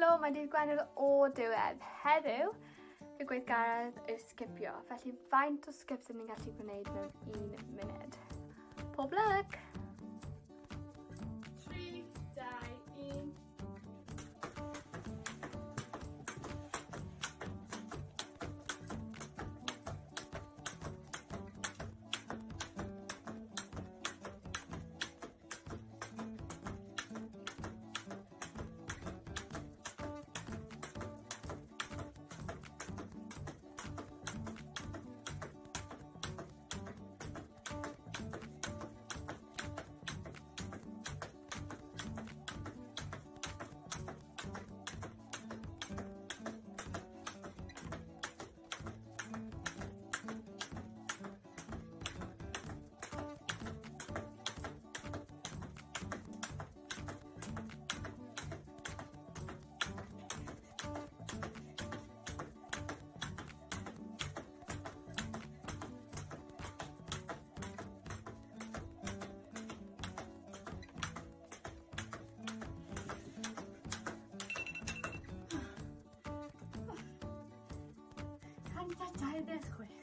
Helo, mae dydd Gwener o diwedd. Heddiw, y gweithgaredd yw sgipio. Felly, faint o sgips ydyn ni'n gallu gwneud mewn un munud? Pob lwc! 3, 2, 1. Cant a 26.